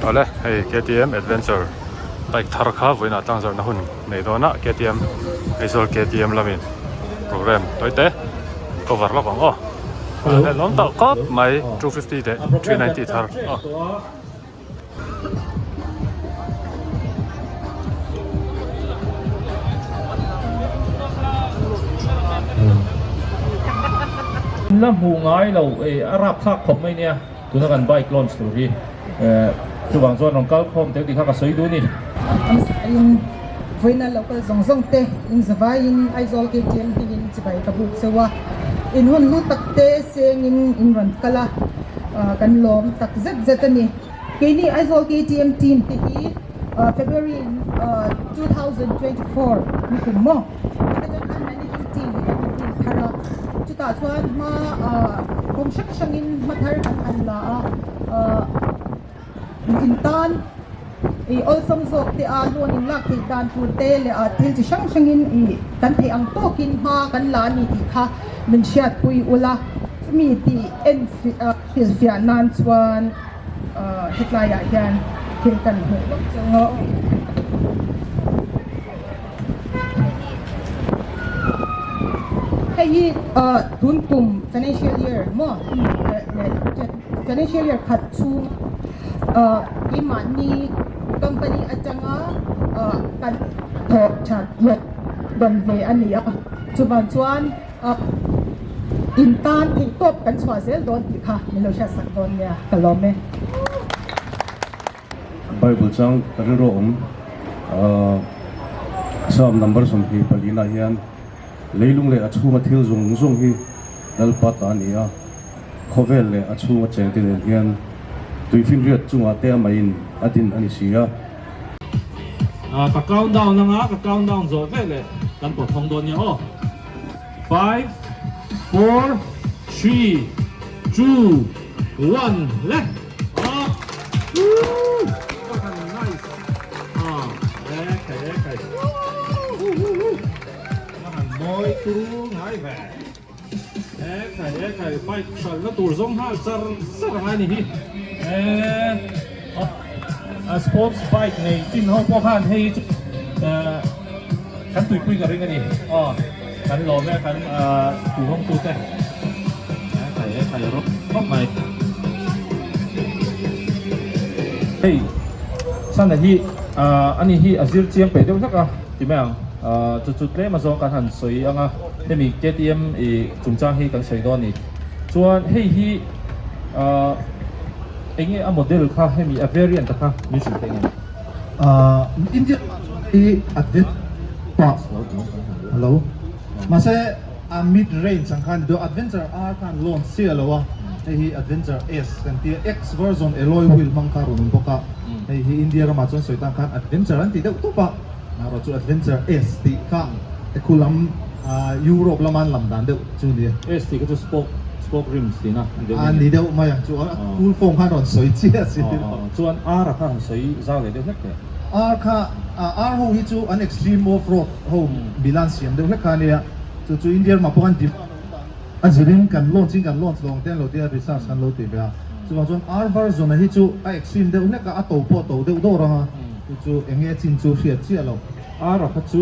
Awle hei KTM adventure bike thar kha vawiinah tlangzarhna hun nei dawn a KTM Aizawl KTM lamin program tawite cover lawk ang aw lawm tawh khawp mai 250 leh 390 thar aw. La hmuh ngai lo ei a rap thlak khawp mai nia tuna kan bike launch tur hi chuvang chuan rawn kal khawm teuh tih kha ka sawi duh a ni. In vawiina local zawng zawng te in zavaiin Aizawl KTM hmingin chibai ka buk cheu a, in hun hlu tak te sengin in rawn kal a, kan lawm tak zet zet a ni. Keini Aizawl KTM team te hi February 2024 ni kum maw heta chuan managing team hi kan han thar a, chutah chuan hma kawng hrang hrangin hma thar kan han la a, in tan i awlsam zawk te a loan in lak theih dan tur te leh a thil chi hrang hrangin i kan theih ang tawkin hma kan la a ni tih kha min hriatpui ula, chumi tih en hrilhfiah nan chuan hetlaiah hian thil kan hmuh lawk chu ang aw. Hei hi tun kum financial year maw financial year khat chhung keimahni company atanga kan thawh that leh dawn ve a ni a, chuvang chuan In tan theih tawp kan chhuah zel dawn tih kha min lo hriat sak dawn nia, ka lawm e. Bible chang ka rilru awm Psalm number 24 nah hian leilung leh a chhunga thil zawng zawng hi Lalpa ta a ni a, khawvel leh a chhunga chengte nen hian tuifinriat chungah te amah-in a din a ni si a. Ka count down anga ka count down zawh vek leh kan pawt hawng dawn nia aw. Five, four, three, two, one le ah woo nice ah e khai e khai woo woo woo han mawi turu ngai ve e khai e khai bike hralhna tur zawng nghal char char a ngai ni hi e a sports bike nei chin ho pawh khan hei chu kan tuipui ka ring a ni aw kan lawm e kan tuhawng tute e khai e khai rawp khawp mai hei chhan hi ani hi a zir chiang peih deuh hlek a ti mai ang chu chu tlem a zawng kan han sawi ang a hemi KTM ih chungchang hi kan sawi dawn a ni chuan hei hi Enge a model kha hemi a variant a kha min hrilh theih ngem? India lamah chuan hei adventure pa hello mahse a mid range ang khan do adventure R khan launch chiah lo a hei hi adventure S kan tia X version alloy wheel hmang kha rawn awm bawk a hei hi India ramah chuan sawi tan khan adventure an ti deuh tawp a erawh chu adventure S tih kha khu lam Europe lama an lam dan deuh chu nia. S tih kha chu spoke spoke rims tihna a ni deuh mai. A ni deuh mai ang chu a full form khan rawn sawi chiah a si lo. Chuan R a kha han sawi zau leh deuh hlek teh. R kha R ho hi chu an extreme off road ho milan siam deuh hlek kha a nia chu chu India ramah pawh khan demand a awm dan a zirin kan launch in kan launch lo ang te an lo tia research kan lo ti ve a chuvang chuan R version a hi chu a extreme deuh hlek a a to pawh a to deuh dawr ang a chu chu eng nge chin chu hriat chiah lo. R a kha chu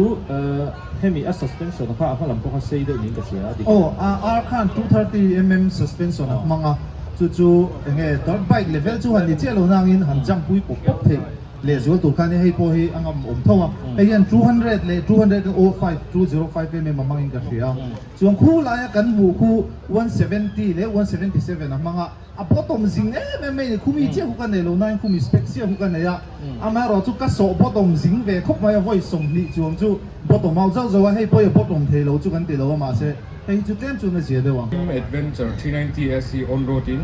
hemi a suspension kha a hma lam pawh kha sei deuh niin ka hria a dik. Aw a R khan 230mm suspension a hmang a, chu chu enge dirt bike level chu han ni chiah lo nangin han jump pui pawp pawp theih leh zual tur khan hei pawh hi a ngam awm tho a, hei hian 200 leh 205, 205mm a hmangin ka hria a, chuan khu laia kan hmuh khu 170 leh 177 a hmang a. A bottom zing em em mai a ni, khumi chiah khu ka nei lo nain khumi spec chiah khu ka nei a, amaherawh chu ka sawh bottom zing ve khawp mai a, vawi 20 chuang chu bottom au zauh zauh a, hei pawh i bottom thei lo chu kan ti lo a mahse hei hi chu tlem chuan a zia deuh ang. Adventure 390 SE on road in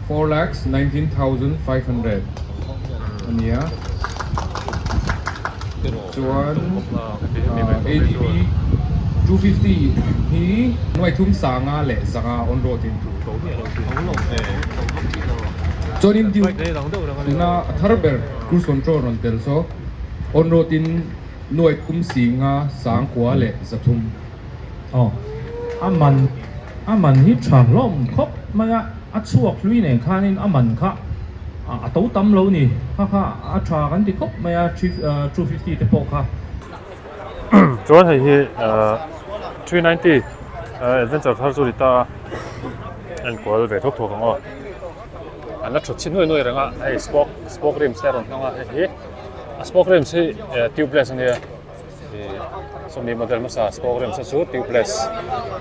4,19,500 a ni a, chuan ADV 250 hi nuaithum sanga leh zanga on road in. Chuanin Duke tuna a thar ber cruise control rawn tel saw on road in nuaithum singa sangkua leh zathum. Aw a man a man hi tha hlawm khawp mai a, a chhuak hlui nen khanin a man kha A to tam lo ni. Kha kha a tha kan ti khawp mai a 250 te pawh kha. Chuan hei hi 390 adventure thar chu ni ta a, enkual ve thawk thawk ang aw. An la thut chhin nuai nuai reng a, hei spoke spoke rims te a rawn hmang a, hei hi a spoke rims hi tubeless a nia ih sawmi model hmasa spoke rims te chu tubeless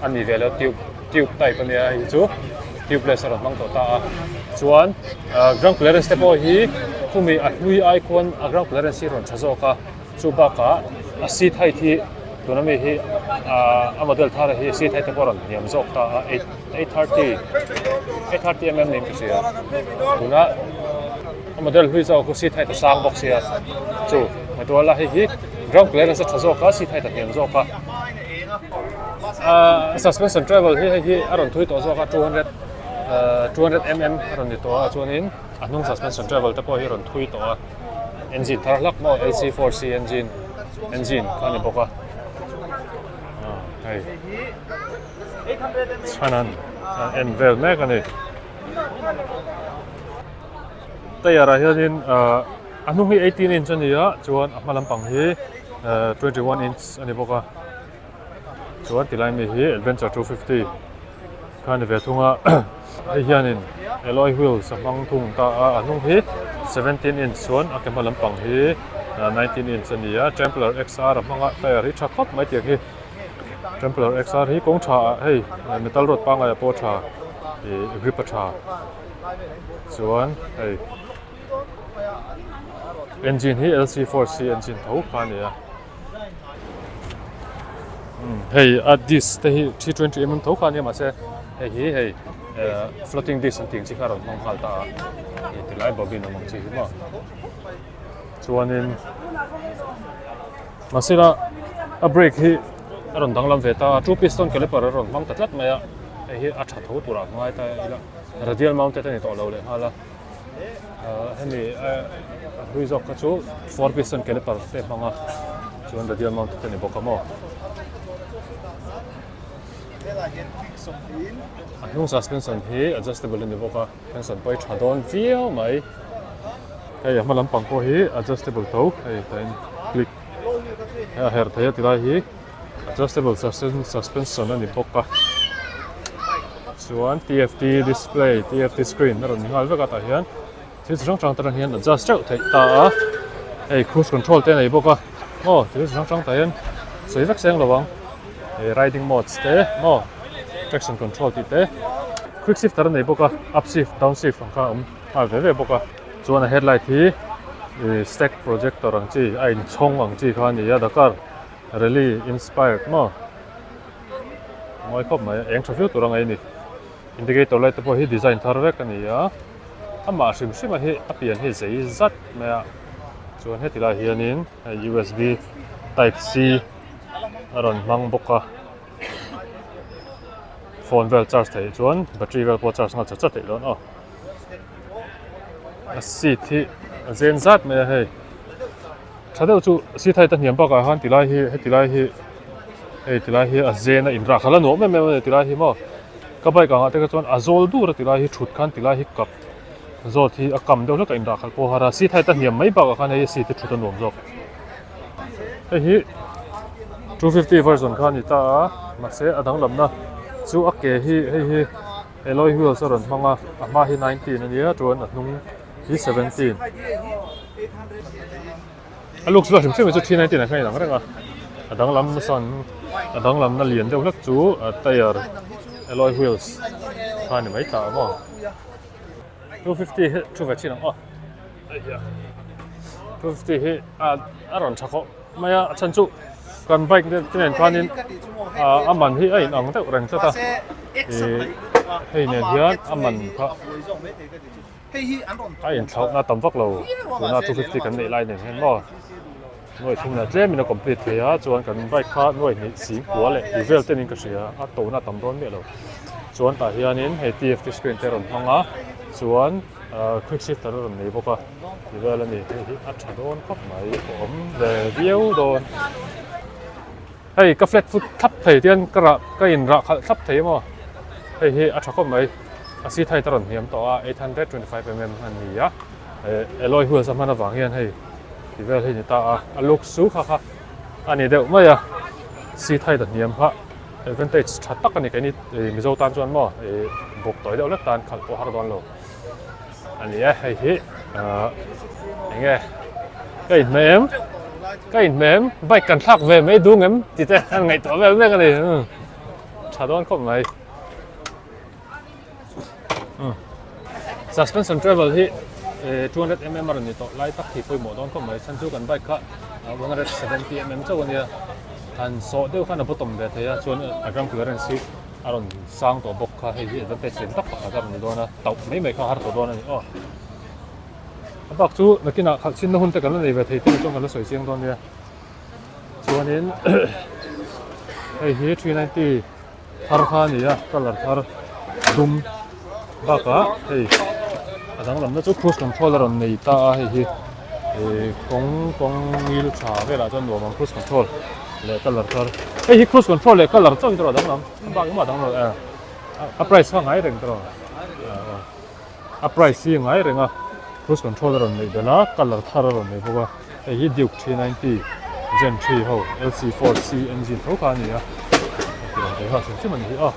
a ni ve lo tube tube type a nia hei hi chu tubeless a rawn hmang tawh ta a chuan ah ground clearance te pawh hi khumi a hlui ai khuan a ground clearance hi a rawn tha zawk a chu bakah a seat height hi tuna mi hi ah a model thar hi seat height te pawh a rawn hniam zawk ta a eight 830 830 mm niin ka hria tuna a model hlui zawk chu seat height a sang bawk sia chu ngaihtuah la hei hi ground clearance a tha zawk a seat height a hniam zawk a ah suspension travel hi hei hi a rawn thui tawh zawk a 200 ah 200 mm a rawn ni tawh a chuanin a hnung suspension travel te pawh hi a rawn thui tawh a engine thar hlak maw LC4C engine engine kha a ni bawk a ah hei. Chhan an en vel mek a ni. Tayar ah hianin ahh a hnung hi 18 inch a ni a chuan a hma lampang hi ehh 21 inch a ni bawk a chuan tilai mi hi adventure 250 kha a ni ve thung a hei hianin alloy wheels a hmang thung ta a a hnung hi 17 inch chuan a ke hma lampang hi 19 inch a ni a Trampler XR a hmang a tire hi tha khawp mai tiang hi. Trampler XR hi kawng tha ah hei metal rod pangai ah pawh a tha ih grip a tha chuan hei engine hi LC4C engine tho kha a ni a hei a disc te hi 320 mm tho kha a nia mahse hei hi hei eh floating disc an tih ang chi kha a rawn hmang nghal ta a ih tilai bobin awm ang chi hi maw chuanin. Mahsela a brake hi a rawn danglam ve ta a, two piston caliper a rawn hmang ta tlat mai a, hei hi a tha tho turah ka ngai ta ila, radial mounted a ni tawh lo leh nghal a, ahh hemi a hlui zawk kha chu four piston caliper te hmang a, chuan radial mounted a ni bawk a maw. A hnung suspension hi adjustable a ni bawk a, suspension pawh hi tha dawn viau mai. Hei a hma lampang pawh hi adjustable tho hei tain click hei a herh thei a tilai hi adjustable suspension a ni bawk a chuan TFT display TFT screen a rawn ni nghal vek a tah hian thil chi hrang hrang te atang hian adjust teuh theih ta a hei cruise control te a nei bawk a aw thil chi hrang hrang tah hian sawi vek seng lo ang hei riding modes te maw traction control tih te quick shifter a nei bawk a up shift down shift ang kha a awm. nghal ve ve bawk a chuan a headlight hi ih stack projector ang chi a inchhawng ang chi kha a ni a Dakar rally inspired maw mawi khawp mai eng tha viau tur a ngaih a ni indicator light te pawh hi design thar vek a ni a amah hrim hrim a hi a pian hi zei zat mai a chuan heti lai hianin hei usb type c a rawn hmang bawk a. Phone vel charge theih chuan battery vel pawh charge nghal chat chat theih dawn aw. A seat hi a zen zat mai a hei. Tha deuh chu seat height a hniam bakah khan tilai hi heti lai hi hei tilai hi a zen a inrah khalh a nuam em em a ni tilai hi maw. Ka bike angah te kha chuan a zawl dur a tilai hi thut khan tilai hi kap zawt hi a kam deuh hlek a inrah khalh pawh har a seat height a hniam mai bakah khan hei seat hi thut a nuam zawk. Hei hi 250 version kha a ni ta a mahse a danglamna chu a ke hi hei hi alloy wheels a rawn hmang a a hma hi 19 a nia chuan a hnung hi 17 a looks vel hrim hrim hi chu 319 ah khan a inang reng a a danglam nasa an a danglamna lian deuh hlek chu a tyre alloy wheels kha a ni mai ta maw 250 hi thu ve chin ang aw. 250 hi a rawn tha khawp mai a a chhan chu kan bike te nen khanin a man hi a inang deuh reng tlat a ih hei nen hian a man kha a inthlauhna tam vak lo tuna 250 kan neih lai nen hian maw nuai thum leh tlemin a complete thei a chuan kan bike kha nuai hnih sing kua leh tih vel tenin ka hria a tona tam dawn miah lo chuan tah hianin hei TFT screen te a rawn hmang a chuan. Ahh quick shifter a rawn nei bawk a ti vel a ni hei hi a tha dawn khawp mai a awm ve viau dawn hei ka flat foot thlap thei tian ka rah ka in rah khalh thlap thei emaw hei hi a tha khawp mai a seat height a rawn hniam tawh a 825 mm a ni a. Alloy wheels a hman avang hian hei ti vel hi a ni ta a, a look su kha kha a ni deuh mai a, seat height a hniam kha advantage tha tak a ni keini Mizo tan chuan maw ih buk tawi deuh lek tan khalh pawh har dawn lo a ni e, hei hi ahh eng nge ka inhmeh em ka inhmeh em bike kan thlak ve mai dung em tih te an ngaihtuah vel mek a ni tha dawn khawp mai. Suspension travel hi 200 mm a rawn ni tawh lai tak hi pawimawh dawn khawp mai chhan chu kan bike kha 170 mm chauh a nia han sawh deuh khan a bottom ve thei a chuan a ground clearance hi a rawn sang tawh bawk kha hei hi advantage lian tak pakhat a rawn ni dawn a tauh mai mai kha a har tawh dawn a ni aw a bak chu nakinah khalh chhinna hun te kan la nei ve thei te chuan kan la sawi chiang dawn nia chuanin hei hi 390 Thar kha a ni a, colour thar dum bakah hei a danglamna chu cruise control a rawn nei ta a hei hi ih kawng kawng ngil tha velah chuan nuam ang cruise control leh colour thar hei hi cruise control leh colour chauh hi erawh a danglam a bak engmah a danglam lo a price kha a ngai reng tawh a price hi a ngai reng a cruise control a rawn neih belh a colour thar a rawn nei bawk a hei hi Duke 390 Gen 3 ho LC4 C engine tho kha a ni a ti lang thei nghal hrim hrim a ni hi aw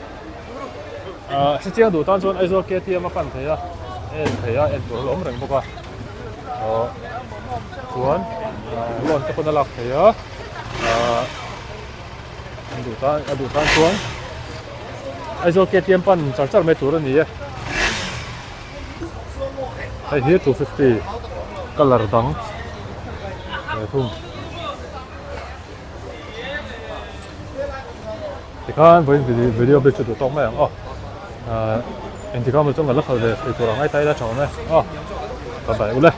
ah hrechiang duh tan chuan Aizawl KTM a pan thei a en thei a en tur a la awm reng bawk a aw chuan loan te pawn a lak thei a ah duh tan a duh tan chuan Aizawl KTM pan char char mai tur a ni e hei hi 250 colour dang ve thung tikhan vawiin video bik chu duh tawk mai ang aw ah engtikah maw chuan kan la khalh ve thei tur ang ai ta ila tha awm e aw bye bye ule.